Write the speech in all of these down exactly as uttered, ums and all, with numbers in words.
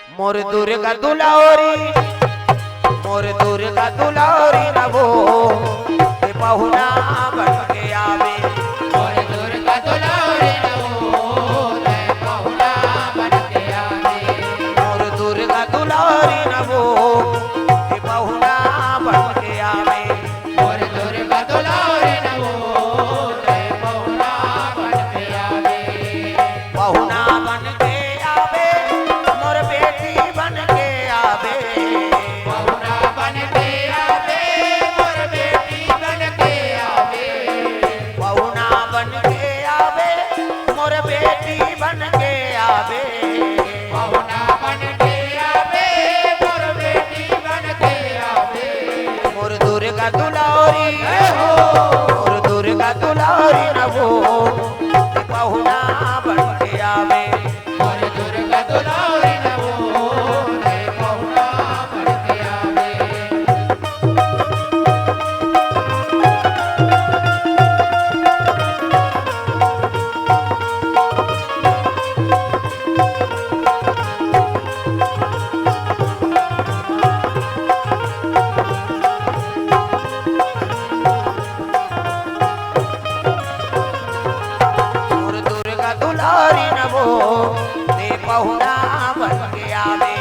मोर दुर्गा दुलारी, मोर दुर्गा दुलारी न वो, ए पहुना बन के आवे। मोर दुर्गा दुलारी न वो, ए पहुना बन के आवे। मोर दुर्गा दुलारी न वो, ए पहुना बन के आवे। मोर दुर्गा दुलारी न वो, ए पहुना बन के आवे। पहुना बन के आवे, मोर बेटी बन के आवे। पहुना बन के आवे, मोर बेटी बन के आवे। पहुना बन के आवे, मोर बेटी बन के आवे। पहुना बन के आवे, मोर बेटी बन के आवे। मोर दुर्गा दुलारी, ए हो, मोर दुर्गा दुलारी न वो, पहुना बन के आवे। मोर दुर्गा दुलारी न वो, पहुना बन के आवे। मोर दुर्गा दुलारी न वो, ते पहुना बन के आवे।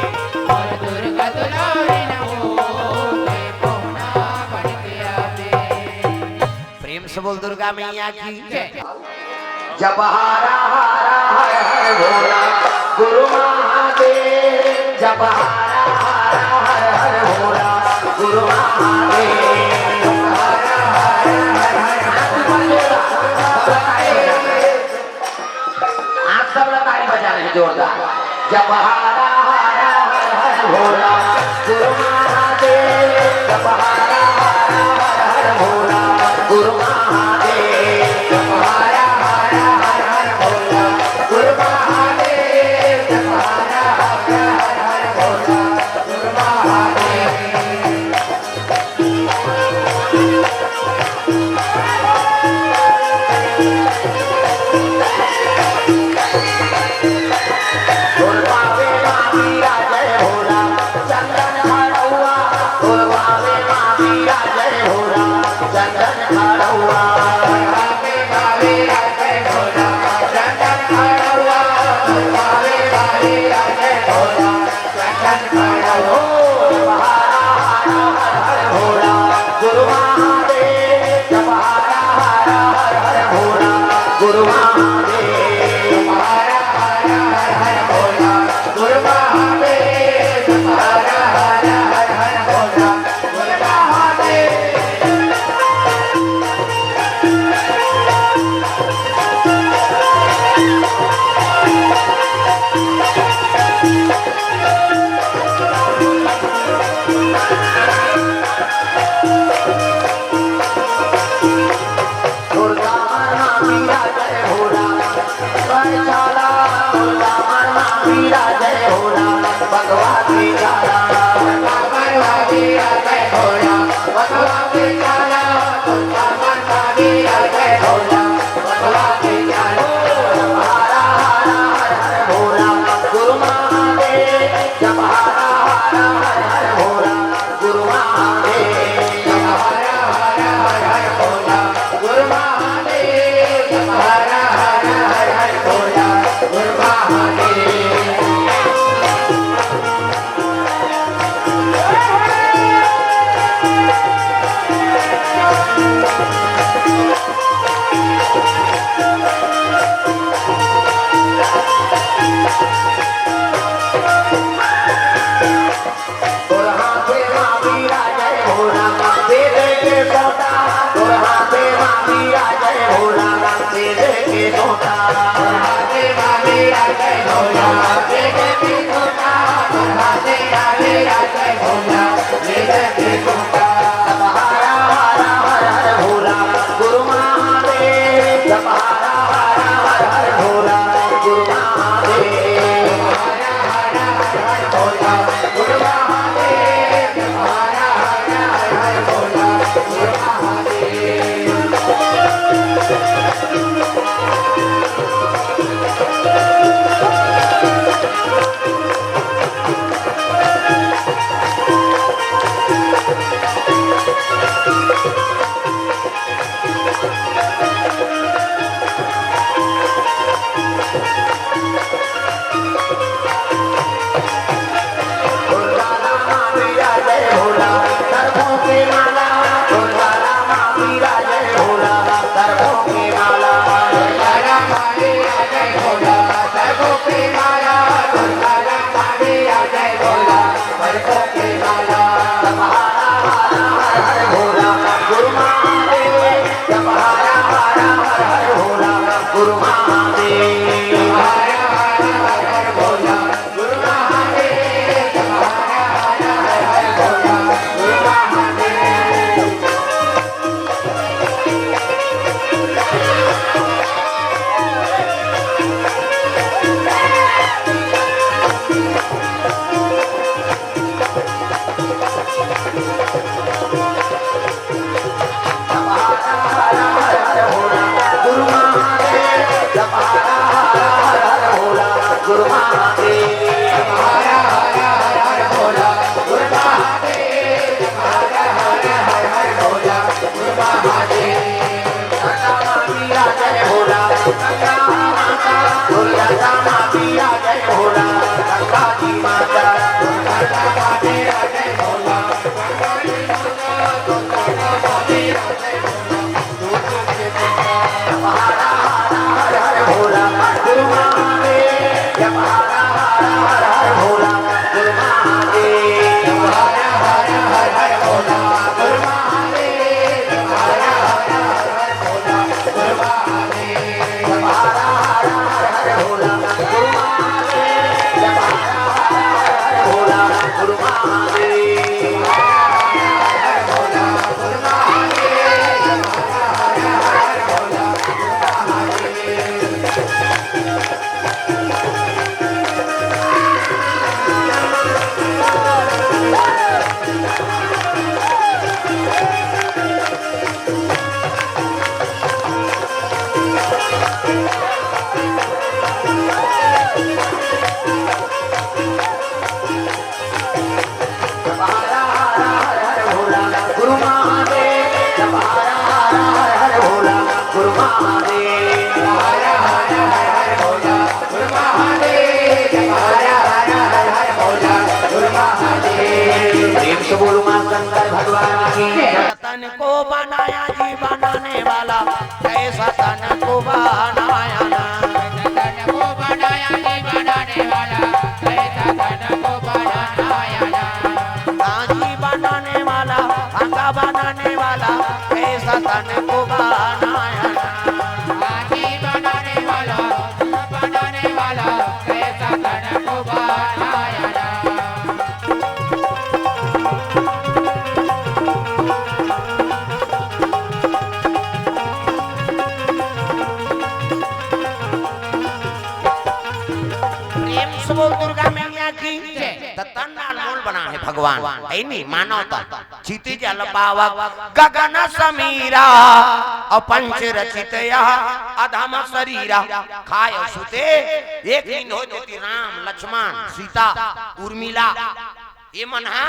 मोर दुर्गा दुलारी न वो, ते पहुना बन के आवे। प्रेम से बोल दुर्गा मैया की। जय। जप हरा हरा हर हर भोला गुरु महादेव, जप हरा हरा हर हर भोला गुरु महादेव। हाथ ऊपर जोड़ा, हाथ ऊपर जोड़ा। आप सब लोग ताली बजा रहे हैं जोरदार। जप हरा हरा हर हर भोला गुरु महादेव, जप हरा हरा हर हर भोला गुरु महादेव, जप हरा हरा हर हर भोला गुरु महादेव, जप हरा हरा हर हर भोला गुरु महादेव। गुरु महादेव, जप हरा हरा हर हर भोला। गुरु महादेव, जप हरा हरा हर हर भोला। गुरु महादेव, जप हरा हरा हर हर भोला। गुरु महादेव। दुर्गा माँ मीरा जय भोला, वैशाला दुर्गा माँ मीरा जय भोला, भगवा के जाला। दुर्गा माँ मीरा जय भोला, भगवा के जाला, दुर्गा माँ मीरा जय भोला, भगवा के जाला। हरा हरा हर हर भोला, गुरु महादेव, जप हरा हरा हर हर भोला। गुरु महादेव, जप हरा हरा हर हर भोला। गुरु महादेव, जप हरा हरा हर हर भोला। गुरु महादेव। तोर हाथे मा बीड़ा जय भोला, दे दे के सोटा। तोर हाथे मा बीड़ा जय भोला, दे दे के सोटा। तोर हाथे मा बीड़ा जय भोला, दे दे के सोटा। तोर हाथे मा बीड़ा जय भोला, दे दे के सोटा। जप हरा हरा हर हर भोला, गुरु महादेव। जप हरा हरा हर हर भोला, गुरु महादेव। प्रेम से बोलो माँ शंकर भगवान की। तन को बनाया जी बनाने वाला, कैसा तन को बनाया ना। तन को बनाया जी बनाने वाला, कैसा तन को बनाया ना। आजी बनाने वाला, आगा बनाने वाला, कैसा तन को बनाया ना। आजी बनाने वाला, बनाने वाला, कैसा तन को बनाया ना। प्रेम से बोल दुर्गा मैया की। त तन अनमोल बना है भगवान, है नी? मानव तन। क्षितिज जल पावक गगन समीरा, अउ पंच रचित यह अधम शरीरा। खाय अउ सुते एक नींद होय, तेती राम, लक्ष्मण, सीता, उर्मिला, ये मन हा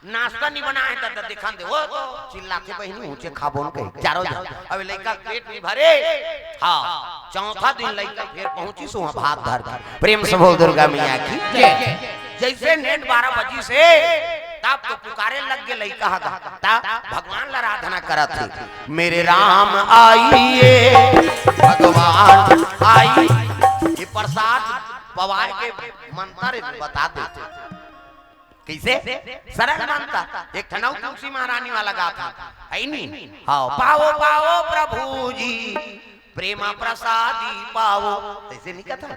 नाश्ता नी बनाए, त, त देखन दे, ओ तो चिल्लाथे बहिनी, ऊंचे खाबोन कहे, चारों जन। अब लइका पेट नी भरे, हाँ, चौथा दिन लइका फेर पहुंचिस उहाँ भात धर के। प्रेम से बोल दुर्गा मैया की। जय। जैसे नेट बारह बजिस हे, तब तो पुकारे लग गे लइका ह गा, तब भगवान ला आराधना करत हे, मेरे राम आइए, भगवान आइए। ये प्रसाद पवाए के मंत्र बता देथे। कइसे? सरल मंत्र। एक ठन अउ तुलसी महारानी वाला गात हे, है नी? हाँ, पाओ, पाओ प्रभु जी, प्रेमा प्रसादी पाओ। तइसे नी कथा?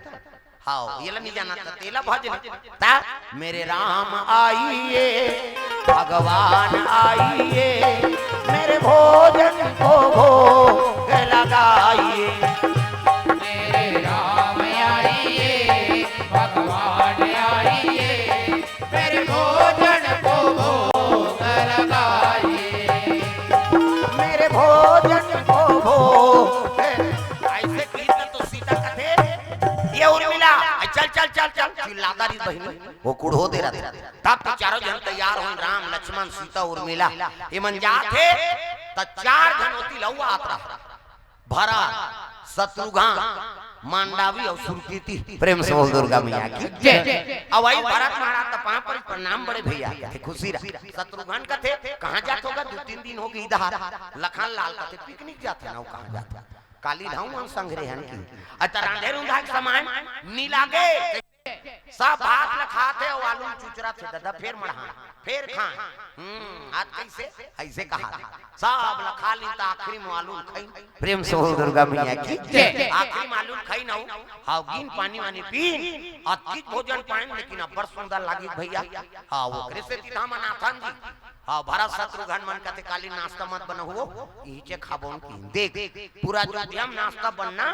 हाँ, ये ला नी जानत, तेला भज ले। ता, मेरे राम आइए, भगवान आइए, मेरे भोजन को भोग लगाइए। मेरे राम आइए, भगवान आइए, मेरे भोजन को भोग लगाइए। मेरे भोजन को भोग। अइसे कहिथे त सीता कथे, ये उर्मिला, चल, चल, चल, चल, चिल्लात रहिस बहिनी, वो कुड़हो दे रहा। तब तो चारों जन तैयार होइस, राम, लक्ष्मण, सीता, उर्मिला, ये मन जात हे, त चार झन ओती लउवा आत रहा। भरत, शत्रुघ्न, मांडवी अउ सुरकीर्ति। प्रेम से बोल दुर्गा मैया की। जय। अब वही भरत महाराज त पाँव परी, प्रणाम बड़े भैया, कथे खुशी रहा। शत्रुघ्न कथे, कहाँ जात हो गा, दू तीन दिन हो गे इधर। लखन लाल कथे, पिकनिक जात हन, अउ कहाँ जात हन? काली धाऊ हम संग रेहन की। अत रांधे रुंधा के समान नी लागे। सब भात ल खाथे अउ आलू ल चुचराथे, ददा फेर मढ़ान, फेर खान। हम्म, आज कइसे? अइसे कहा। सब ल खा लीन त आखिरी म आलू ल खाइन। प्रेम से बोल दुर्गा मैया की। जय। आखिरी म आलू ल खाइन अउ, हाँ, गिन पानी वानी पीन, अतकिच भोजन पाइन, लेकिन अब्बड़ सुंदर लागिस भैया। हाँ, ओकरे सेती त हमन आथन जी। हाँ, भरत शत्रुघ्न मन कथे, काली नाश्ता मत बनाहू, इहिचे खाबोन की। देख, पूरा अयोध्या म नाश्ता बनना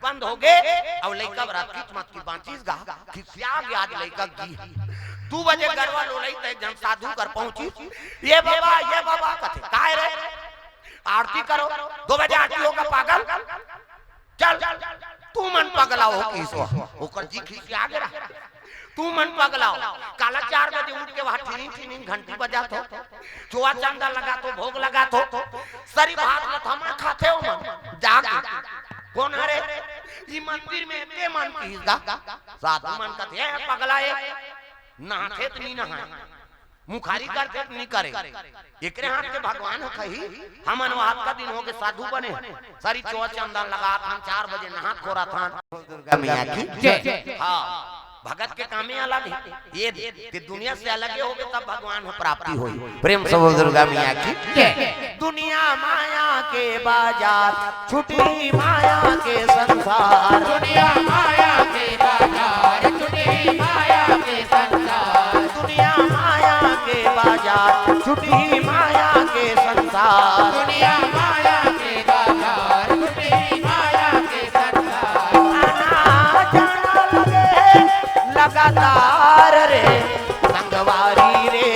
बंद हो गे, अउ लइका बर अतकिच मत की बांचिस गा, खिसिया गे आज लइका गी। दू बजे गरवा लोलई त एक झन साधु कर पहुंचिस, ये बाबा, ये बाबा कथे, काय रे? आरती करो, दू बजे आरती होगा पागल? चल, तुमन पगला हो कहिस। ओकर जी खिसिया गे रहा। तुमन पगला हो। काला चार बजे उठ के वहाँ ठिनिंग ठिनिंग घंटी बजात हो, चोआ चंदा लगात हो, भोग लगात हो, सरी भात ल थमा खाथे हो मन। जाके कोन हरे? ई मंदिर में ते मन कहिस गा। साधु मन कथे, "ए पगला ए, नहाथे त नी नहाय।" मुखारी करथे त नी करे। एकरे हाथ के भगवान ह खही, हमन वो अतका दिन हो गे साधु बने हन। सरी चोआ चंदन लगात हन, चार बजे नहात खोरत हन। दुर्गा मैया की जय। हाँ, भगत के कामे अलग हे। ये ते दुनिया से अलगे होगे तब भगवान ह प्राप्ति होही। प्रेम से बोल दुर्गा मैया की जय। दुनिया माया के बाजार, छुटी माया के संसार। दुनिया माया के बाजार, छुटी माया के संसार। छुटही माया के संसार। दुनिया माया के बाजार, छुटही माया के संसार। आना जाना लगे लगातार रे, संगवारी रे,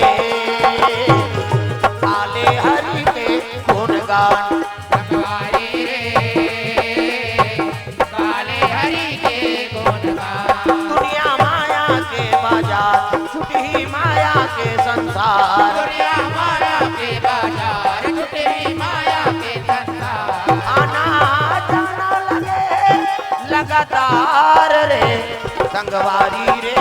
काले हरि के गुणगान। संगवारी रे, काले हरि के गुणगान। दुनिया माया के बाजार, छुटही माया के संसार। दुनिया माया के बाजार, छुटही माया के संसार। आना जाना लगे लगातार रे, संगवारी रे,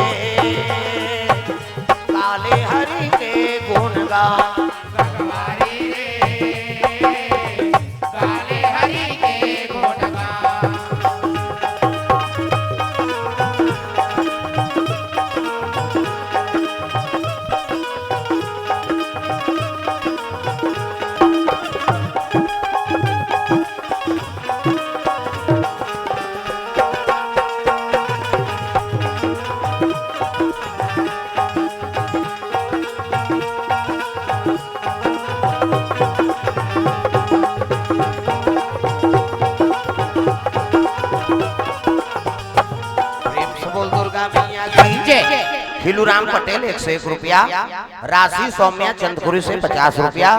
काले हरि के गुणगान। संगवारी रे, काले हरि के गुणगान। प्रेम से बोल दुर्गा मैया की जय। खिलूराम पटेल एक सौ एक रुपया, राशि सौम्या चंदखुरी से पचास रुपया,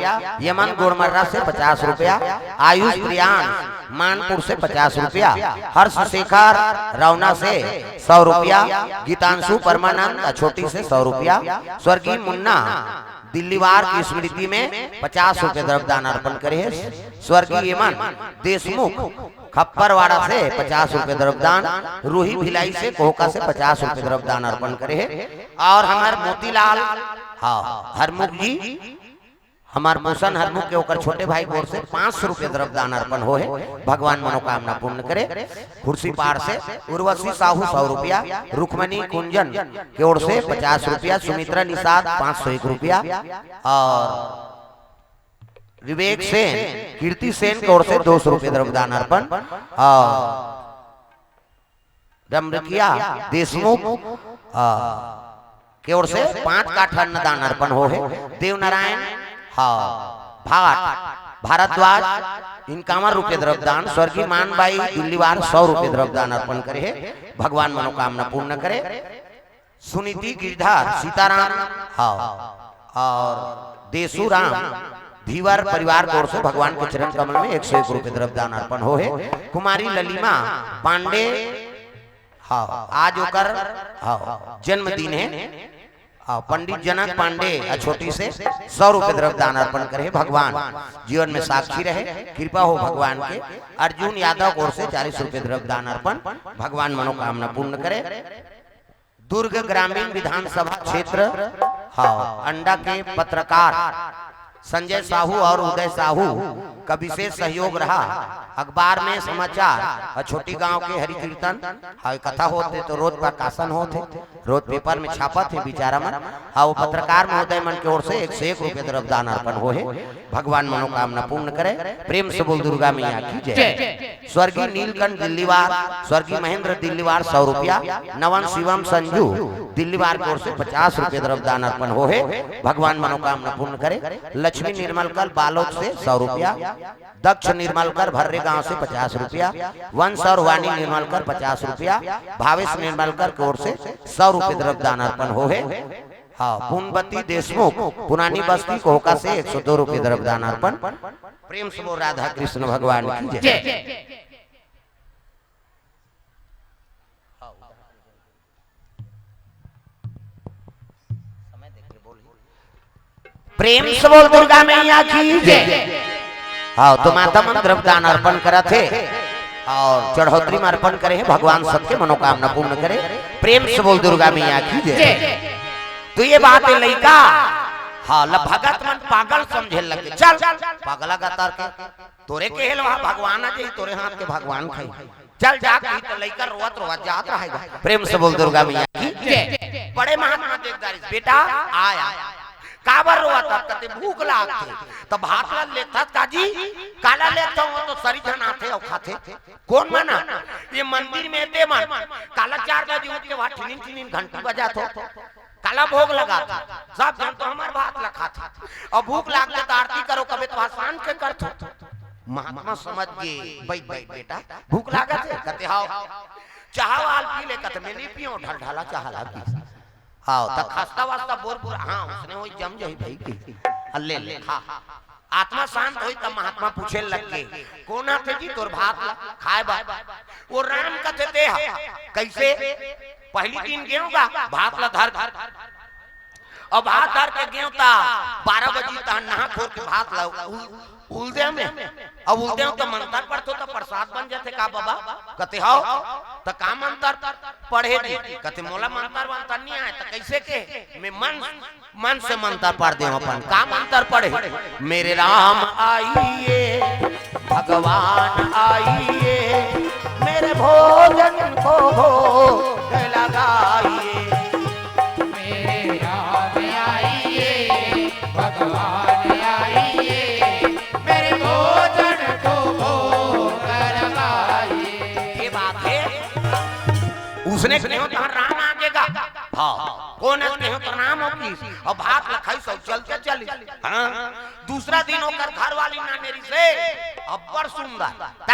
यमन गोड़मर्रा से पचास रुपया, आयुष प्रियांश मानपुर से पचास रुपया, हर्ष शेखर रौना से सौ रुपया, गीतांशु परमानंद अछोटी से सौ रुपया, स्वर्गीय मुन्ना दिल्लीवार की स्मृति में पचास रुपये द्रव्यदान अर्पण करे हे। स्वर्गीय एमन देशमुख खप्परवाड़ा से पचास रुपये द्रव्यदान, रूही भिलाई से कोहका से पचास रुपये द्रव्यदान अर्पण करे हे। और हमार मोतीलाल, हाँ, हरमुख जी, हमार भूषण हरमुख के ओकर छोटे भाई के ओर से पाँच सौ रुपये द्रव्यदान अर्पण हो हे। भगवान मनोकामना पूर्ण करे। खुर्सीपार से उर्वशी साहू सौ रुपया, रुक्मणी कुंजन के ओर से पचास रुपया, सुमित्रा निषाद पाँच सौ एक रुपया और विवेक सेन, कीर्ति सेन के ओर से दो सौ रुपये द्रव्यदान अर्पण और रमरकिया देशमुख, आ, के ओर से पाँच काठा अन्नदान अर्पण हो हे। देवनारायण, हाँ, भाट भारद्वाज इक्यावन रुपये द्रव्यदान, स्वर्गीय मानबाई दिल्लीवार सौ रुपये द्रव्यदान अर्पण करे हे। भगवान मनोकामना पूर्ण करे। सुनीति गिरधर, सीताराम, हाँ, और देसू राम धीवर परिवार की ओर से भगवान के चरण कमल में एक सौ एक रुपये द्रव्यदान अर्पण हो हे। कुमारी ललिमा पांडे, हाँ, आज ओकर, हाँ, जन्मदिन हे। हाँ, पंडित जनक पांडे अछोटी से सौ रुपये द्रव्यदान अर्पण करे हे। भगवान जीवन में साक्षी रहे, कृपा हो भगवान के। अर्जुन यादव की ओर से चालीस रुपये द्रव्यदान अर्पण, भगवान मनोकामना पूर्ण करे। दुर्ग ग्रामीण विधानसभा क्षेत्र, हाँ, अंडा के पत्रकार संजय साहू और उदय साहू का विशेष सहयोग रहा। अखबार में समाचार और छोटी गांव के हरि कीर्तन, हाँ, कथा होत हे तो रोज प्रकाशन होत हे, रोज पेपर में छापत हे बिचारा मन। हाँ, वो पत्रकार महोदय मन के ओर से एक सौ एक रुपये द्रव्यदान अर्पण हो हे। भगवान मनोकामना पूर्ण करे। प्रेम से बोल दुर्गा मैया की जय। जय। स्वर्गीय नीलकंठ दिल्लीवार, स्वर्गीय महेंद्र दिल्लीवार सौ रुपया, नवन शिवम संजू दिल्लीवार की ओर से पचास रुपये द्रव्यदान अर्पण हो हे। भगवान मनोकामना पूर्ण करे। लक्ष्मी निर्मलकर बालोद से सौ रुपया, दक्ष निर्मलकर भर्रे गांव से पचास रुपया, वंश और वाणी निर्मलकर पचास रुपया, भावेश निर्मलकर की ओर से सौ रुपये द्रव्यदान अर्पण हो हे। हाँ, पुनबती देशमुख पुरानी बस्ती कोहका से एक सौ दो रुपये द्रव्यदान अर्पण। प्रेम से बोल राधा कृष्ण भगवान की जय। जय। प्रेम से बोल दुर्गा मैया की जय। हाँ, तो माता मन द्रव्यदान अर्पण करत हे और चढ़ोतरी में अर्पण करे हे। भगवान सबके मनोकामना पूर्ण करे। प्रेम से बोल दुर्गा मैया की जय। जय। तो ये बात हे लइका, हाँ, ल भगत मन पागल समझे लगे। चल, पागला गतर के, तोरे केहे ल वहाँ भगवान आ जाही, तोरे हाथ के भगवान खाही। चल जा कही तो लइका रोवत रोवत जात रहेगा। प्रेम से बोल दुर्गा मैया की जय। बड़े महात्मा देख डारिस, बेटा आय, काबर रोवत हस? कथे भूख लागथे। त भात ला लेथस काजी, काला लेथव, वो तो सरी झन आथे अउ खाथे। कोन मन? ये मंदिर में ते मन काला चार बजे उठ के वहाँ ठिनिन ठिनिन घंटी बजाथो। काला भोग लगाथे? सब झन तो हमर भात ला खाथे। अउ भूख लागथे त आरती करो, कबे तो भाषण के करथो। महात्मा समझ गे, "बइठ, बइठ बेटा, भूख लागत हे?" कथे, "हव।" "चाह वाल पी ले।" कथे, "मैं नइ पींव, ढलढला चाह ला पी।" हव, त खस्ता वस्ता बोर बोर, हाँ, ओसने होही, जम जाही भई के। ले, ले, खा। आत्मा शांत होई त महात्मा पूछे लग गे, "कोन आथे जी तोर भात ला खाए बर?" "वो राम कथे ते ह।" "कइसे?" "पहिली दिन गेंव गा, भात ला धर, अउ भात धर के गेंव त बारह बजे तहन नहा खोर के भात ला उल-, उल देंव में, अउ उल देंव त मंतर पढ़थो त प्रसाद बन जाथे का बबा?" कथे, "हव।" "त का मंतर पढ़े जी?" कथे, "मोला मंतर वंतर नइ आय।" "त कइसे के?" "मैं मन मन से मंतर पढ़ देंव अपन।" "का मंतर पढ़े?" "मेरे राम आइए, भगवान आइए, मेरे भोजन को भोग लगाइए।" मेरे राम आइए, भगवान आइए, मेरे भोजन को भोग लगाइए। ये बात हे, ओसने कहेंव त राम आगे गा। हाँ, कोन अस कहेंव त राम हो किस, अउ भात ला खाइस अउ चल के चलिस। हाँ, दूसरा दिन ओकर घरवाली नाने रिहिसे, अब्बड़ सुंदर। त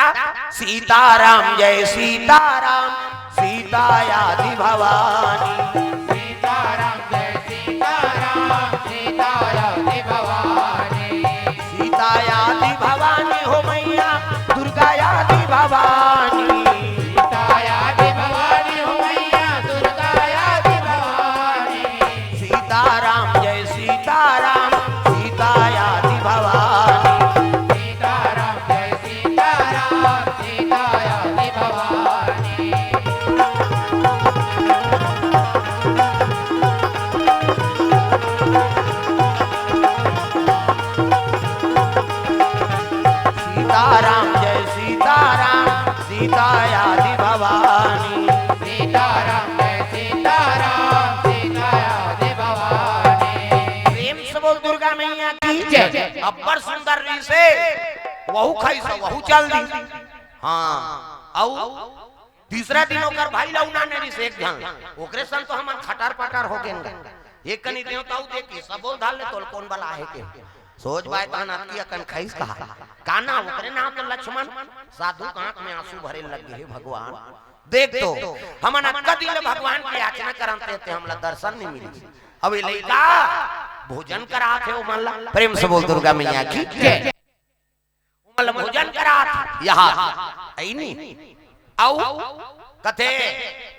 सीताराम जय सीताराम, सीता आदि भवानी। सीताराम जय सीताराम, सीता आदि भवानी। सीता आदि भवानी हो मैया, दुर्गा आदि भवानी। सीता आदि भवानी हो मैया, दुर्गा आदि भवानी। सीताराम जय सीताराम, सीता आदि भवानी। सीताराम जय सीताराम, सीता आदि भवानी। सीताराम जय सीताराम, सीता आदि भवानी। सीताराम जय सीताराम, सीता आदि भवानी। प्रेम से बोल दुर्गा मैया की जय। अब्बड़ सुंदर रिहिसे, वहू खाइस, वहू चल दिस। हाँ, अउ तीसरा दिन ओकर भाई ला नाने रिहिसे एक झन, ओकरे संग तो हमन खटर पटर हो गेन गा। एक कनी देंव त अउ देखिस, सबो ल धर ले, तोला कोन बलाय हे के। सोझ बाय तहन अतकी अकन खाइस कहा। का नाव ओकरे? नाव तो लक्ष्मण। साधु के आंख में आंसू भरे लग गे, "हे भगवान, देख तो, हमन अतका दिन ले भगवान के याचना करन ते, ते हमला दर्शन नइ मिलिस। अब ये लइका भोजन करात हे ओमन ला।" प्रेम से बोल दुर्गा मैया की जय। ओमन ला भोजन करात हे, अइनी। अउ कथे,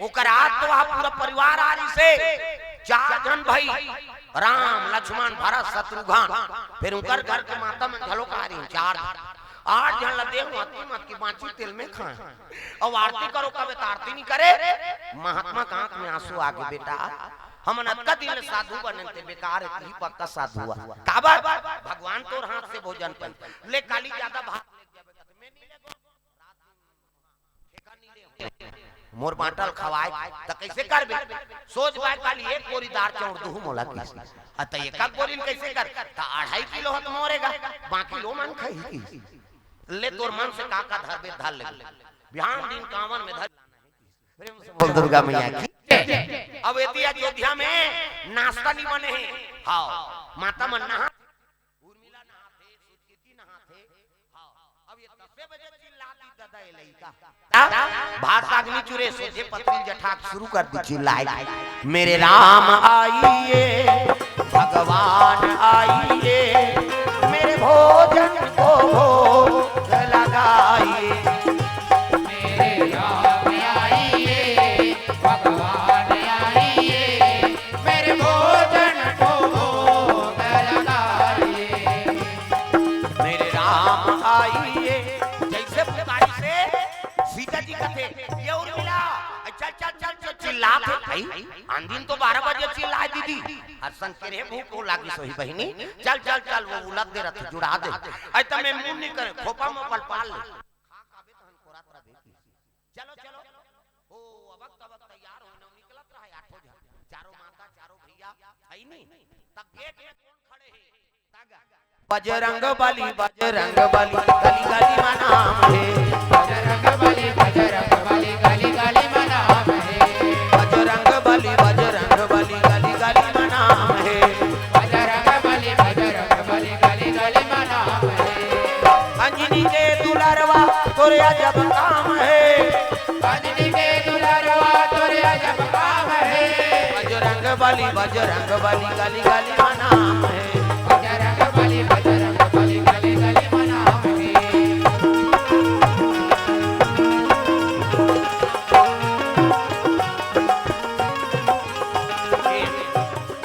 ओकर आत तो वहाँ पूरा परिवार आ रिहिसे, चार झन भाई, राम, लक्ष्मण, भरत, शत्रुघ्न, फेर ओकर घर के माता मन घलोक आ रहिन, चार झन। आठ झन ला देहूं, अतकी मत कि बांची तेल में खाए। अउ आरती करो, कबे त आरती नइ करे। महात्मा के आंख में आंसू आ गे, "बेटा, हमन अतका दिन ले साधु बनेन, ते बेकार हे, तुही पक्का साधु आ।" "काबर?" "भगवान तोर हाथ से भोजन पाइन।" "ले काली जादा भात लेके जाबे।" कथे, "मैं नइ लेगों, रात दिन ठेका नइ ले, मोर बांटल खवाए, त कइसे करबे?" "सोझ बाय काली एक बोरी दार चाउर दुहूं मोला किस।" "अ, त एक एक बोरी ल कइसे कर?" "त अढ़ाई किलो ह त मोरे गा, बाकी ल ओमन खाही किस।" "ले तोर मन से का का धरबे धर ले, बिहान दिन कांवर में धर।" प्रेम से बोल दुर्गा मैया की। अब एती अयोध्या में नाश्ता नइ बने हे। हाँ, माता मन नहा, उर्मिला नहाथे, सुतकीर्ति नहाथे। हाँ, अब ये दसे बजे चिल्लात हे, "ददा, ये लइका।" भात साग नइ चुरे, सोझे पतरी ल जठाक सुरू कर दिस चिल्लाए, "मेरे राम आइए, भगवान आइए, मेरे भोजन को भोग लगाइए।" मेरे राम आइए, भगवान आइए, मेरे भोजन को भोग लगाइए। मेरे राम आइए। जइसे पुकारिस हे, सीता जी कथे, "ये उर्मिला, चल, चल, चल, चल," चिल्लात हे। भाई, आन दिन तो बारह बजे चिल्लाय दीदी, असन के रे भूख लागिस होही बहिनी, चल, चल, चल, वो उलत दे रथे, जुड़ा दे। अइ त मैं मुंह नइ करे, खोपा म पलपाल ले। खा खाबे तहन कोरात रबे की। चलो, चलो। ओ, अबक तबक तैयार होय न, निकलत रहय आठो झन। चारों माता, चारों भैया, अइनी। त गेट में कोन खड़े हे? बजरंग बली, बजरंग बली, गली गली म नाम हे। बजरंग बली, बजरंग बली, गली गली म नाम हे। बजरंग बली, बजरंग बली, गली गली म नाम हे। बजरंग बली, बजरंग बली, गली गली म नाम हे। अंजनी के दुलरवा तोरे अजब काम हे। अंजनी के दुलरवा तोरे अजब काम हे। बजरंग बली, बजरंग बली, गली गली म नाम हे। बजरंग बली, बजरंग बली, गली गली म नाम हे।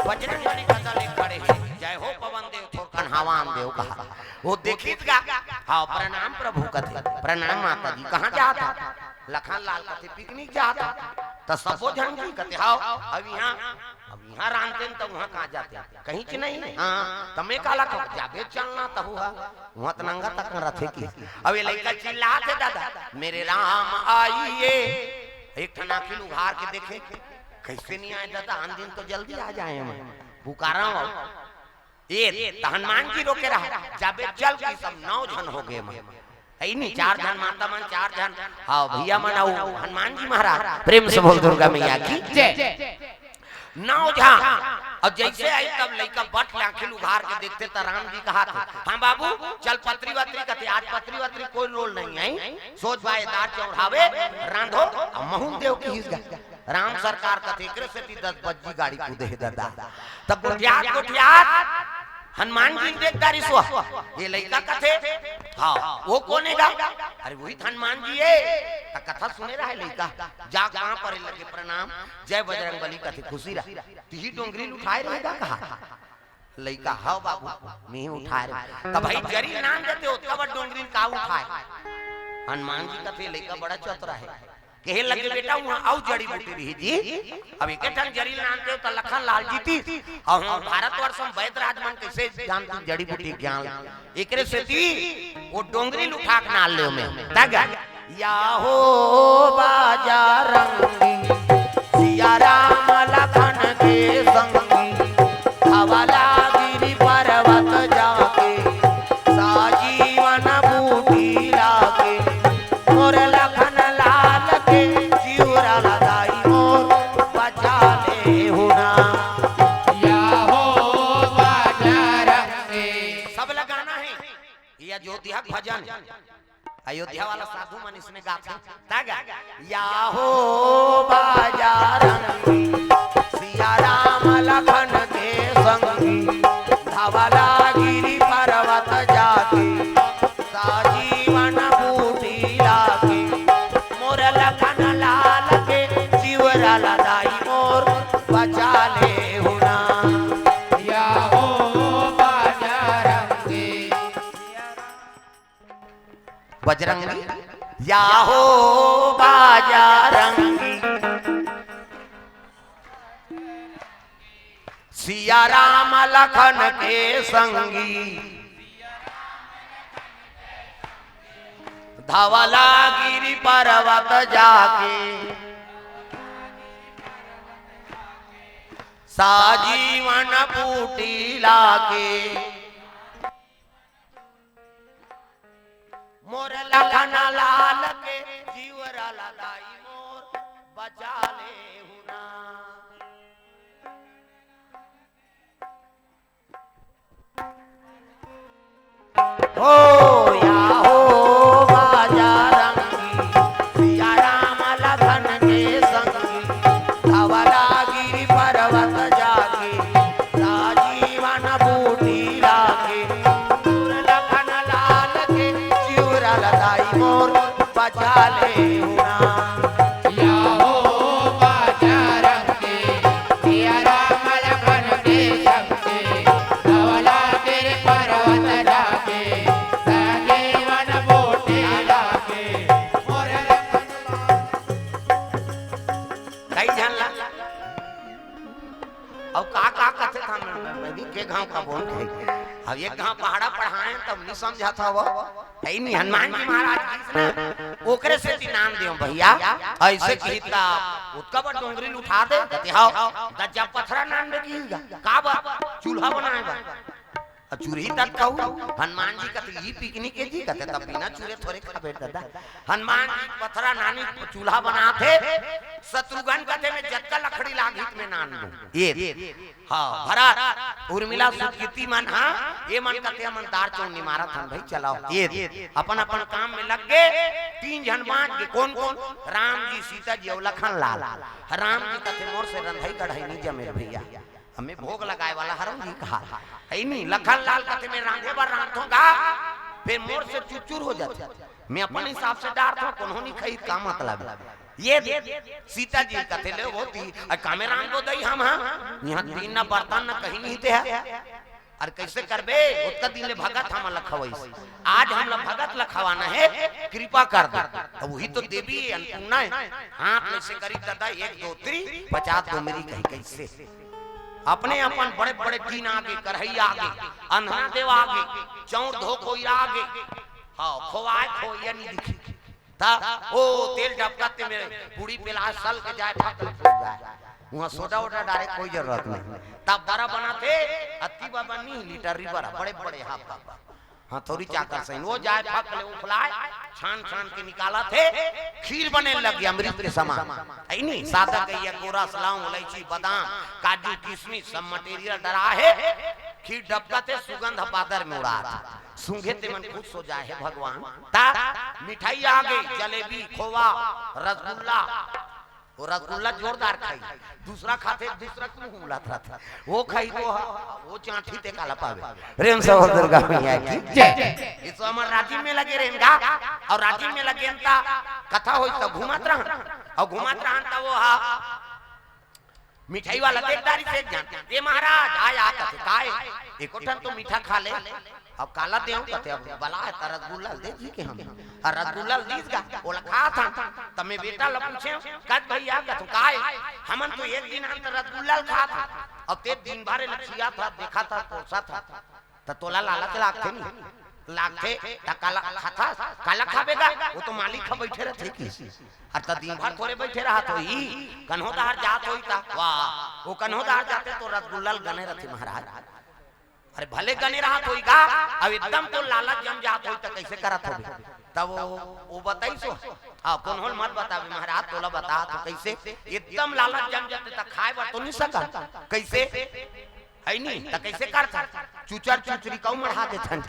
बजरंग बली कथा ले खड़े हे, जय हो पवन देव, थोरकन हवा आन देव कहा। वो देखिस गा, हाँ, प्रणाम प्रभु कथे, प्रणाम माता जी, कहाँ जात हा? लखन लाल कथे, पिकनिक जात हा। त सबो झन जी कथे, हाँ, अब इहाँ, अब इहाँ रांधतेन त उहाँ कहाँ जातेन? कहीं च नहीं। हाँ, त मैं काला कहूँ, जाबे चलना तहु हा, उहाँ त नंगा तक न रथे की। अब ये लइका चिल्लात हे, दादा, मेरे राम आइए, एक ठन आँखी ल उघार के देखे, कइसे नहीं आए दादा, आन दिन तो जल्दी आ जाए, मैं पुकारा हूँ। ए, त हनुमान जी रोके रहा, जाबे चल के सब नौ झन हो गए मन। है नहीं, चार झन माता मन, चार झन, हाँ, भैया मन, अउ हनुमान जी महाराज। प्रेम से बोल दुर्गा मैया की जय। नौ झन। अउ जइसे आइस तब लइका बट ले आँखी ल उघार के देखथे त राम जी कहाथे, हाँ बाबू, चल पतरी वतरी कथे, आज पतरी वतरी कोई रोल नहीं हे, सोझ बाय दार चौराहे रांधो, अउ महूँ ल देव किहिस गा। राम सरकार कथे, एकरे सेती दस बज्जी गाड़ी कूदे हे ददा। तब गोठियात, गोठियात हनुमान जी ल देख डारिस। ये लइका कथे, हाँ, वो कोन हे गा? अरे, वही त हनुमान जी हे। त कथा सुने रहे लइका, जा पाँव परे लगे प्रणाम, जय बजरंग बली कथे, खुशी रह। तिही डोंगरी ल उठाए रहे गा कहा। लइका, हव बाबू, मैं ही उठाए रहेंव। त भाई जरी ल नान देते, ओतका बड़ डोंगरी ल का उठाए? हनुमान जी कथे, लइका बड़ा चतुरा हे। कहे लगे, बेटा, उहाँ अउ जड़ी बूटी रही जी। अब एके ठन जरी ल नानते हो त लखन लाल जीतिस। अउ हम भारतवर्ष म वैद्य राज मन कइसे जानतिस जड़ी बूटी ज्ञान? एकरे सेती वो डोंगरी ल उठा के नान लेव मैं। तग या हो बजरंगी, सिया राम लखन के संगी, धवला गिरि पर्वत जाके, साजीवन बूटी लाके, मोर लखन लाल के, जिउरा ला दाई मोर बचा लेहू ना। या हो बजरंगी। सब ला गाना हे, ये अयोध्या के भजन हे। अयोध्या वाला साधु मन इसने गाथे। तग या हो बजरंगी, सिया राम लखन के संगी, धवला गिरि पर्वत जाके, साजीवन बूटी लाके, मोर लखन लाल के, जिउरा ला दाई मोर बचा लेहू ना। या हो बजरंगी। बजरंगी, या हो बजरंगी, सिया राम लखन के संगी, धवला गिरि पर्वत जाके, साजीवन बूटी लाके। मोर लखन लाल के जिउरा ला दाई मोर बचा लेहू ना। हो या हो बजरंगी, सिया राम लखन के संगी, धवला गिरि पर्वत जाके, साजीवन बूटी लाके, मोर लखन लाल के, जिउरा ला दाई मोर बचा लेहू ना। या हो बजरंगी, सिया राम लखन के संगी, धवला गिरि पर्वत जाके, साजीवन बूटी लाके, मोर लखन। कई झन ला अउ का का कथे था मैं, मैं, मैं भी के गाँव का बोल के। अब एक गाँव पहाड़ा पढ़ाए तब नहीं समझा था वो। है नहीं, हनुमान जी महाराज जी से ना, ओकरे सेती नाम देव भैया। ऐसे किहिस त ओतका बड़ डोंगरी ल उठा दे, कथे, "हव, दज्जा पथरा नान दे किहिस गा।" का बा? चूल्हा बनाए बा। अब चुरही तक कहू, हनुमान जी कथे, "ई पिकनिक के जी," कथे, "तब बिना चुरे थोरे खाबे दादा।" हनुमान जी पथरा नानी चूल्हा बनाथे, शत्रुघ्न कथे, "मैं जतका लकड़ी लागही त मैं नान दूं।" ये, हाँ, भरत, उर्मिला, सुतगिती मन, हाँ, ये मन कथे, "हमन दार चौनी मारत हन भाई, चलाओ।" ये अपन अपन काम में लग गे, तीन झन बांच गे। कौन कौन? राम जी, सीता जी अउ लखन लाल। राम जी कथे, "मोर से रंधई कढ़ई नहीं जमे भैया।" हमें भोग लगाए वाला हरंगी कहा, है नहीं? लखन लाल कथे, "मैं रांधे बर रांधथों गा, फिर मोर से चुचुर हो जाथे, मैं अपन हिसाब से डारथों, कोनो नहीं खाही, का मतलब?" ये दे, सीता जी कथे, "ले होती, अरे कामे रांध दो दई हम, हाँ? यहाँ तीन ना बर्तन ना कहीं नहीं ते है, अरे कैसे करबे? उतना दिन ले भगत हम ला खवाइस, आज हम ला भगत ला खवाना है, कृपा कर दो।" अब वही तो देवी अन्नपूर्णा है, हाथ में से करी दादा, एक दो तीन, पचास दो मेरी कही, कैसे? अपने अपन बड़े बड़े टीन आगे, कढ़ई आगे, अंधना देव आगे, चौर धोखोइया आगे, हाँ, खोवाए खोइया नहीं दिखी। ता ओ तेल डबकत ते मेरे पूड़ी पेला सल के जाए फक ले फूल जाए। वहाँ सोडा वोडा डारे कोई जरूरत नहीं। तब बड़ा बनाथे, अत्ती बड़ा नहीं, लीटर री बड़ा, बड़े बड़े हाफ हाफ। हाँ, थोड़ी चाकर सही। वो जाए फक ले उखलाए, छान छान के निकालथे, खीर बने लग गया अमृत के समान। है नहीं? सादा गैया, गोरस, लौंग, इलायची, बादाम, काजू, किशमिश, सब मटेरियल डरा है। खीर डबकथे, सुगंध बादर में उड़ात। सूंघे ते मन खुश हो जाए, "हे भगवान।" ता मिठाई आगे, जलेबी, खोवा, रसगुल्ला। वो रसगुल्ला जोरदार खाई, दूसरा खाथे, दूसरा के मुंह उलात रहता। वो खाई तो ह-, वो चांठी ते काला पावे। प्रेम से बोल दुर्गा मैया की जय। ये तो हमर राजिम में लगे रहेन गा, अउ राजिम में लगे त कथा होई त घूमत रहन, अउ घूमत रहन त वो हा मिठाई वाला देख डारिस एक झन, "ए महाराज, आय आ," कथे, "काय?" "एको ठन तो मीठा खा ले।" "अब काला देव?" कथे, "अब बला है त रसगुल्ला दे जी के हम।" अउ रसगुल्ला दीस गा, ओला खात हन। त मैं बेटा ला पूछेंव, "कस भैया," कथंव, "काय?" "हमन तो एक दिन अंत रसगुल्ला ल खात हन, अब ते दिन भर एला खियाथस, देखथस, पोसथस, त तोला लालच लागथे नहीं?" "लागथे।" "त काला खाथस?" "काला खाबे गा, वो तो मालिक ह बइठे रथे कि।" "अरे त दिन भर थोरे बइठे रहत होही, कन्हो डहर जात होही त।" "वाह, वो कन्हो डहर जाथे त रसगुल्ला ल गने रथे महाराज।" "अरे भले गने रहत होही गा, अब एकदम तो लालच जम जात होही त कइसे करत होबे?" तब वो, वो बताइस हो, "हाँ, कोनो ल मत बताबे महाराज, तोला बतात हंव कइसे, एकदम लालच जम जाथे त खाए बर तो नहीं सकत, कइसे?" है नी? त कइसे करथन? चुचर चुचरी कऊ मढ़ा देथन।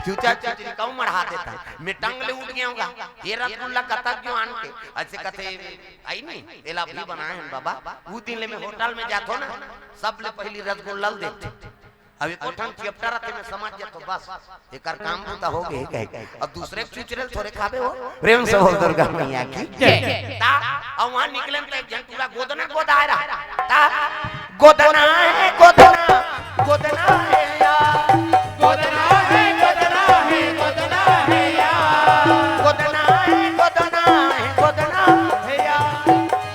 चुचर चुचरी कऊ मढ़ा देथन। मैं टंग ले उठ गेंव गा। ये रसगुल्ला कतक जो आन के। अइसे कथे, "आई नी? एला अभी बनाए हन बाबा।" ऊ दिन ले मैं होटल में जाथों ना, सबले पहिली रसगुल्ला ल देखथों। अब एको ठन चैप्टर आथे, मैं समझ जाथों, बस। एकर काम बूता हो गे कहे। अब दूसरे के चुचरे ल थोरे खाबे हो। प्रेम से बोल दुर्गा मैया की जय। ता, अब वहाँ निकलेन त एक झन टूरा गोदना गोदाए रहा। ता, गोदना है, गोदना, गोदना है यार। गोदना है, गोदना है, गोदना है यार। गोदना है, गोदना है, गोदना है यार।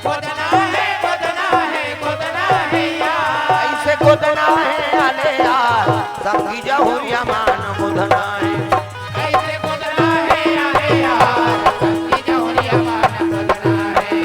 गोदना है, गोदना है, गोदना है यार। ऐसे गोदना है, अले यार। संगी जहुरिया मान गोदना है। ऐसे गोदना है, अरे यार, संगी जहुरिया मान गोदना है।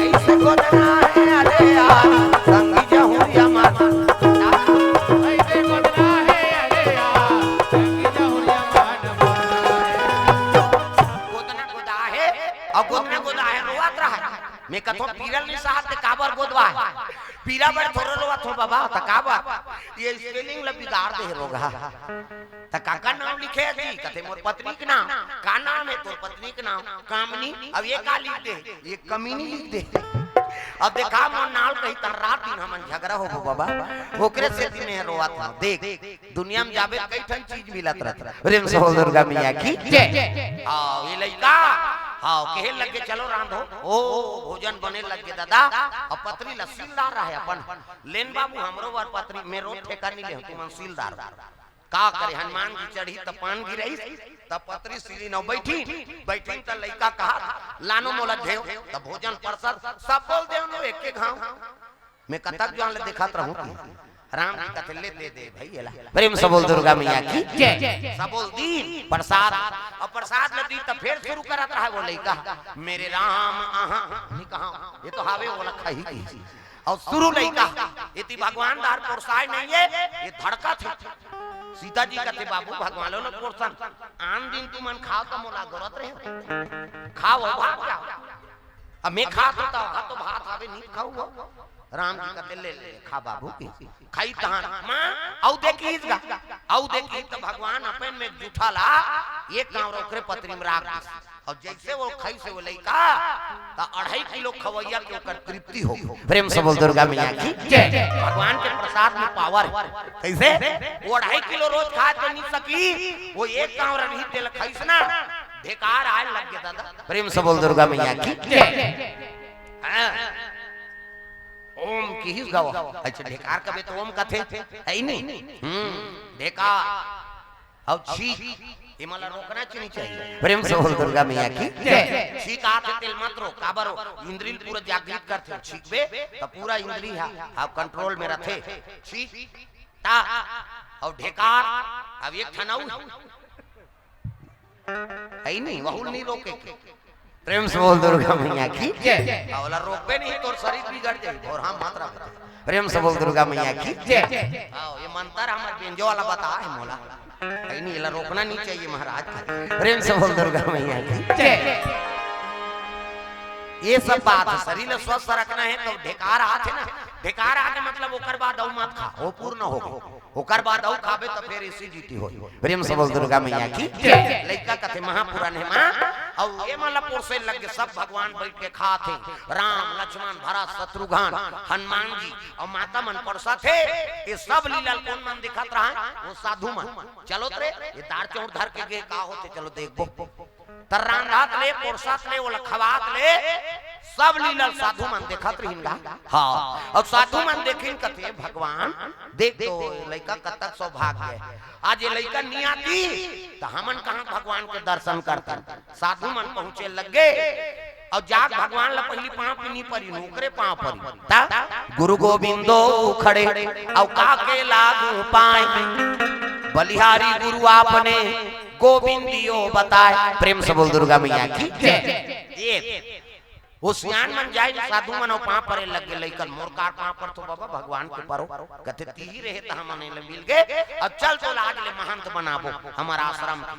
ऐसे गोदना है, अरे यार, संगी जहुरिया मान। ऐसे गोदना है, अरे यार, संगी जहुरिया मान। गोदना गोदा है, अउ गोदना गोदा है, रोवत रहा है। मैं कथों, "पीरा ल नहीं सहत ते काबर गोदवा है?" "पीरा बर थोरे रोवत हों बाबा, त काबर?" "ये स्पेलिंग ल बिगाड़ दे हे रोगहा।" "त काकर नाम लिखे हे जी?" कथे, "मोर पत्नी के नाम।" "का नाम हे तोर पत्नी के नाम?" "कामनी।" "अब ये का लिख दे?" "ये कमीनी लिख दे।" "अब देखा मोर नाम ल कही त रात दिन हमन झगरा होबो बाबा, ओकरे सेती मैं रोवत हंव।" देख, दुनिया में जाबे कई ठन चीज मिलत रथे। प्रेम से बोल दुर्गा मैया की जय। हाँ, ये लइका, हाँ, कहे लगे, "चलो रांधो।" ओ, भोजन बने लगे दादा, अउ पतरी ल सीलदार रहे अपन। "लेन बाबू, हमरो बर पतरी, मैं रोज ठेका नहीं लेहूं, तुमन सीलदार।" का करे, हनुमान जी चढ़ी त पान गिरइस, त पतरी सीलिन अउ बइठिन, बइठिन त लइका कहत, "लानो मोला घेव।" त भोजन परसत, सब बोल देवन एक एक घांव। मैं कतक जान ले देखत रहूं कि राम जी कथे, "ले दे दे भई एला।" प्रेम से बोल दुर्गा मैया की जय। सब बोल दीन प्रसाद, अउ प्रसाद ल दीन त फेर सुरू करत रहा वो लइका, "मेरे राम आहा," नहीं कहा, ये तो हावे ओला खाही की। अउ सुरू लइका, एती भगवान दार पोरसाय नहीं है, ये धड़कत हे। सीता जी कथे, "बाबू भगवान लो न पोरसन, आन दिन तुमन खाव त मोला गोरत रहे, खाव भाग जाव।" अब मैं खात हों त, "हा तो भात हावे, नहीं खाऊ हो।" राम जी कथे, "ले, ले, खा बाबू की।" खाई तहां, मां, अउ देखिस गा, अउ देखिस त भगवान अपन में जूठा ला, एक गांव ओकरे पतरी में राख दिस। अउ जइसे वो खाइस वो लइका, त अढ़ाई किलो खवइया के ओकर तृप्ति हो। प्रेम से बोल दुर्गा मैया की जय। भगवान के प्रसाद में पावर। कइसे? वो अढ़ाई किलो रोज खाय तो नहीं सकी, वो एक गांव रही तेला खाइस ना, ढेकार आय लग गे दादा। प्रेम से बोल दुर्गा मैया की जय। हां। ओम किहिस गा वो। अच्छा, ढेकार कबे त ओम कथे, हे नहीं? हम्म, ढेकार। अउ छींक, एमन ला रोकना च नहीं चाहिए। प्रेम से बोल दुर्गा मैया की जय। छींक आथे तेला मत रोक, काबर वो इंद्री ल पूरा जागृत करथे, छींकबे त पूरा इंद्री हा, हा कंट्रोल में रथे। छींक, ता, अउ ढेकार, अब एक ठन अउ हे नहीं, वहू ल नहीं रोके। प्रेम से बोल दुर्गा मैया की जय। अउ ओला रोकबे नहीं, तोर शरीर बिगड़ जाही, भोरहा मत रख। प्रेम से बोल दुर्गा मैया की जय। हां, ये मंतर हमर बेंजो वाला बताय हे मोला। हे नहीं, एला रोकना नहीं चाहिए महाराज। प्रेम से बोल दुर्गा मैया की जय। ये सब बात हे, शरीर ल स्वस्थ रखना हे त ढेकार आथे ना, ढेकार आथे मतलब ओकर बाद अउ मत खा, वो पूर्ण हो गे। ओकर बाद अउ खाबे त फेर एसिडिटी होही। प्रेम से बोल दुर्गा मैया की जय। लइका कथे महापुरान हे मां, अउ एमन ला पोरसे लग गे, सब भगवान बइठ के खात हे, राम, लक्ष्मण, भरत, शत्रुघ्न, हनुमान जी, अउ माता मन परोसत हे। ये सब लीला ल कोन मन देखत रहय? वो साधु मन। चलो त रे, ये दार चाउर धर के गे, का होथे, चलो देखबो। त रांधत ले, पोरसत ले, ओला खवात ले, सब लीला ल साधु मन देखत रहिन गा। हां, अउ साधु मन देखिन कथे, "भगवान, देख तो लइका कतक सौभाग्य हे। आज ये लइका नी आती, त हमन कहां भगवान के दर्शन करतन।" साधु मन पहुंचे लग गे, अउ जाके भगवान ल पहिली पांव परी, ओकरे पांव परी। त गुरु गोविंदो उखड़े, अउ काके लागू पांय, बलिहारी गुरु आपने गोविंदियो बताय। प्रेम से बोल दुर्गा मैया की जय। ये वो सियान मन जाय, साधु मन अउ पांव परे लग गे, लइकन मोर कार पांव परथों बाबा, भगवान के परो। कथे, "तिही रहे त हमन एला मिल गे, अउ चल तोला आज ले महंत बनाबो हमर आश्रम के।"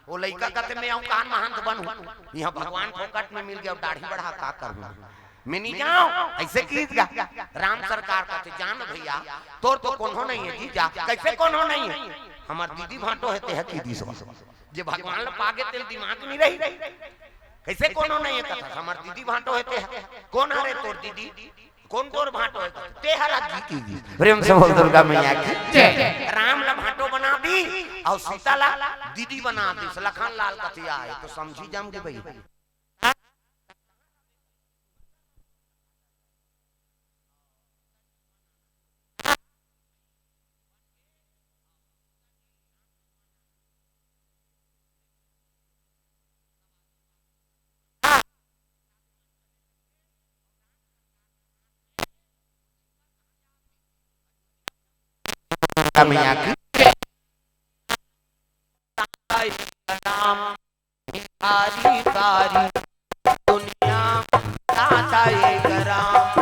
वो लइका कथे, "मैं अउ कान महंत बनहूं, इहां भगवान फोकट में मिल गे, अउ दाढ़ी बढ़ा का करहूं?" मैं नहीं जाऊं, अइसे किहिस गा। राम सरकार कथे, "जान भइया, तोर तो कोनो नहीं हे जी, जा।" "कइसे कोनो नहीं हे?" "हमर दीदी भांटो हे, तेहा किहिस हो।" जे भगवान ल पागे तेला दिमाग नहीं रही। "कइसे कोनो नहीं हे?" कथे, "हमर दीदी भांटो हे, तेहा।" "कोन हरे तोर दीदी? कोन तोर भांटो हे?" कथे, "तेहा रा जी।" प्रेम से बोल दुर्गा मैया की जय। राम ल भांटो बना दी अउ सीता ला दीदी बना दी। लखन लाल कथे, "ये तो समझी जम गे भई।" मैया की राम भिखारी सारी दुनिया दाता एक राम।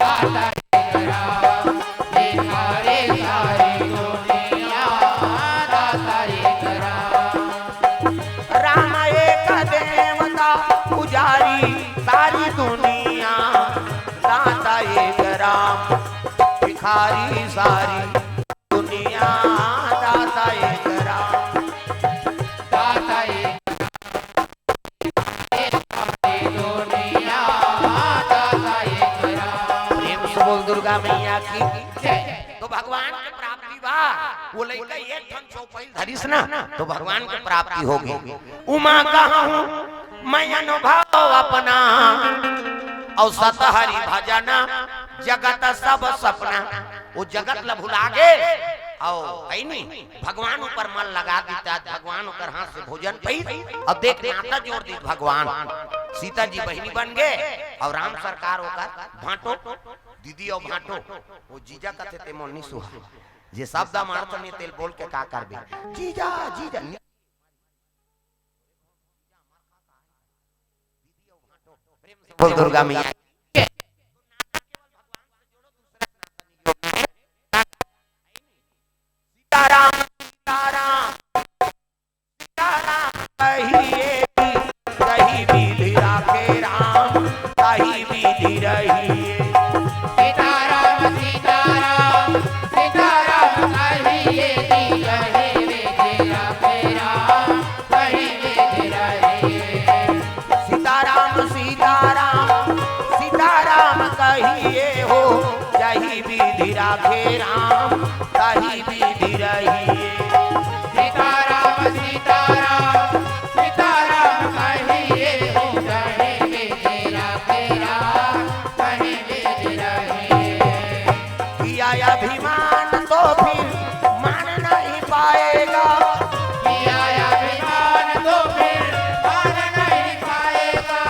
दाता एक राम, भिखारी सारी दुनिया दाता एक राम। राम एक देवता पुजारी सारी दुनिया दाता एक राम। भिखारी सारी दुनिया दाता एक राम। दाता एक राम। दुनिया दाता एक राम। प्रेम से बोल दुर्गा मैया की जय। तो भगवान के प्राप्ति बा, वो लइका एक ठन चौपाई धरिस ना, तो भगवान के प्राप्ति होगे। उमा कहूं मैं अनुभव अपना, अउ सत हरि भजन जगत सब सपना। वो जगत ल भुला गे, अउ हे नहीं, भगवान ऊपर मन लगा दिस, भगवान ओकर हाथ से भोजन पइस, अउ देख नाता जोड़ दिस भगवान। सीता जी बहिनी बन गे, अउ राम सरकार ओकर भांटो। दीदी अउ भांटो, वो जीजा कथे ते मोर नी सुहा। जे शब्द मारत नहीं तेल बोल के का करबे? जीजा, जीजा, नी-, बोल दुर्गा मैया। सीताराम, सीताराम, सीताराम कहिए, जही विधि राखे राम, तही विधि रहिए। सीताराम, सीताराम, सीताराम कहिए, जही विधि राखे राम, तही विधि रहिए। सीताराम, सीताराम, सीताराम कहिए हो, जही विधि राखे राम, तही विधि रहिए। सीताराम, सीताराम, सीताराम कहिए हो, जही विधि राखे राम, तही विधि रहिए। किया अभिमान तो फिर मान नहीं पाएगा। किया अभिमान तो फिर मान नहीं पाएगा।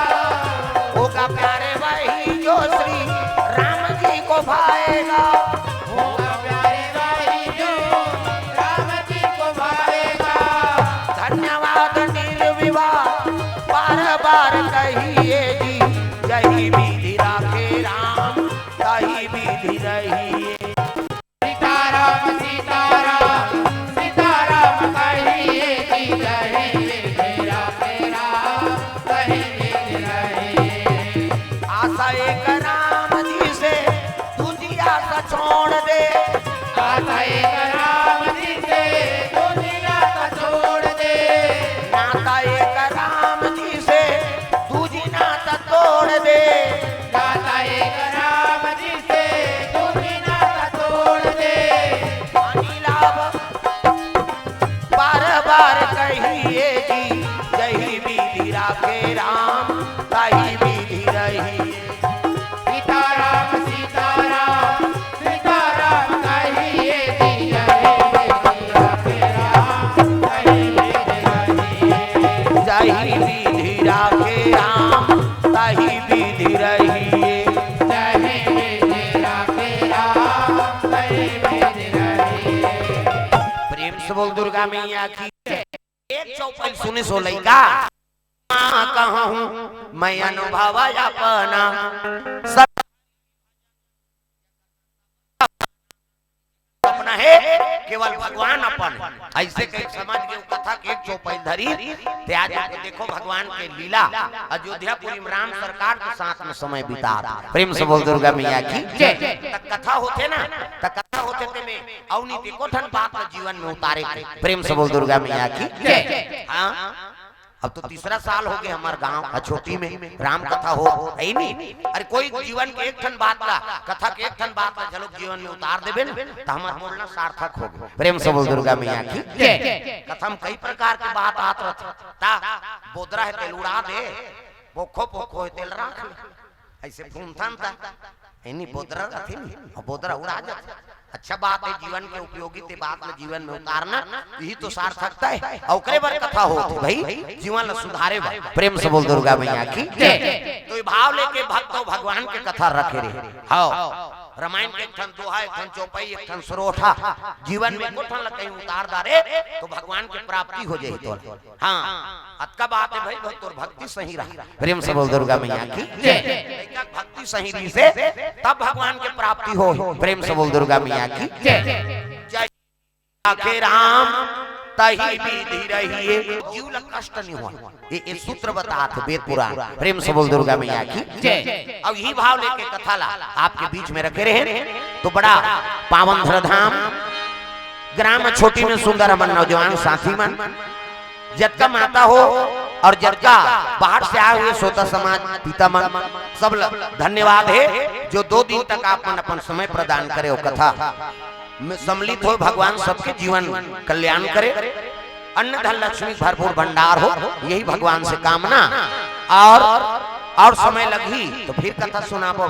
होगा प्यारे वही जो श्री राम जी को भाएगा। होगा प्यारे वही जो राम जी को भाएगा। धन्यवाद निर्विवाद बार बार कहिए जी, जही विधि राखे राम, तही विधि रहिए। सीताराम, सीताराम, सीताराम कहिए जी, जही विधि राखे राम, तही विधि रहिए। आशा एक राम जी से, दूजी आशा छोड़ दे। आशा एक राम जी से, दूजी आशा छोड़ दे। नाता एक राम जी से, दूजी नाता तोड़ दे। नाता एक राम जी से, दूजी नाता तोड़ दे। हानि लाभ बार बार कहिए जी, जही विधि राखे राम, तही विधि रहिए। सीताराम, सीताराम, सीताराम कहिए जी, जही विधि राखे राम, तही विधि रहिए। जही विधि राखे राम, तही विधि रहिए। जही विधि राखे राम, तही विधि रहिए। प्रेम से बोल दुर्गा मैया की। एक चौपाई सुने सो लइका, माँ कहूँ मैं अनुभव अपना, सब अपना है, केवल भगवान अपन है। ऐसे कहीं समझ के वो कथा के एक चौपाई धरी, ते आज के देखो भगवान के लीला, अयोध्यापुरी में राम सरकार के साथ में समय बिता। प्रेम से बोल दुर्गा मैया की जय। त कथा होथे ना, त कथा होथे ते में अउ नहीं देखो ठन बात ल जीवन में उतारे के। प्रेम से बोल दुर्गा मैया की जय। हाँ, अब तो तीसरा साल हो गए हमार गांव अछोटी में राम कथा हो, है नी? अरे कोई जीवन के एक ठन बात ला, कथा के एक ठन बात ला चलो जीवन में उतार देबे ना, त हमार बोलना सार्थक हो गए। प्रेम से बोल दुर्गा मैया की जय। कथा में कई प्रकार के बात आत रहत, ता बोदरा है तेल उड़ा दे, बोखो पोखो है तेल राख ले। ऐसे फूंथन ता, एनी बोदरा रथे नी, अउ बोदरा उड़ा जाथे। अच्छा बात है, जीवन के उपयोगी ते बात ल जीवन में उतारना, यही तो सार्थकता है। अउ ओकरे बर कथा होत हे भाई, जीवन ल सुधारे बर। प्रेम से बोल दुर्गा मैया की जय। तो ये भाव लेके भक्त अउ भगवान के कथा रखे रहे। हाँ, रामायण के एक ठन दोहा, एक ठन चौपाई, एक ठन सरोठा, जीवन में एको ठन ल कहीं उतार डारे, तो भगवान के प्राप्ति हो जाही तोला। हाँ, अतका बात है भाई, तोर भक्ति सही रहा। प्रेम से बोल दुर्गा मैया की जय। लइका के भक्ति सही रही से तब भगवान के प्राप्ति हो। प्रेम से बोल दुर्गा मैया की जय। जय। राखे राम तही विधि रहिए, जीव ला कष्ट नहीं हो। ये, ये सूत्र बतात हे वेद पुराण। प्रेम से बोल दुर्गा मैया की जय। अब यही भाव लेके कथा ला आपके बीच में रखे रहे तो बड़ा पावन धरधाम ग्राम अछोटी में सुंदर हमर नौजवान साथी मन, जतका माता हो और जतका बाहर से आए हुए श्रोता समाज, पिता मन, सब ल धन्यवाद है जो दो दिन तक आप मन अपन समय प्रदान करे हो कथा में सम्मिलित हो। भगवान सबके जीवन कल्याण करे, अन्न धन लक्ष्मी भरपूर भंडार हो, यही भगवान से कामना। और, और समय लगही तो फिर कथा सुनाबो।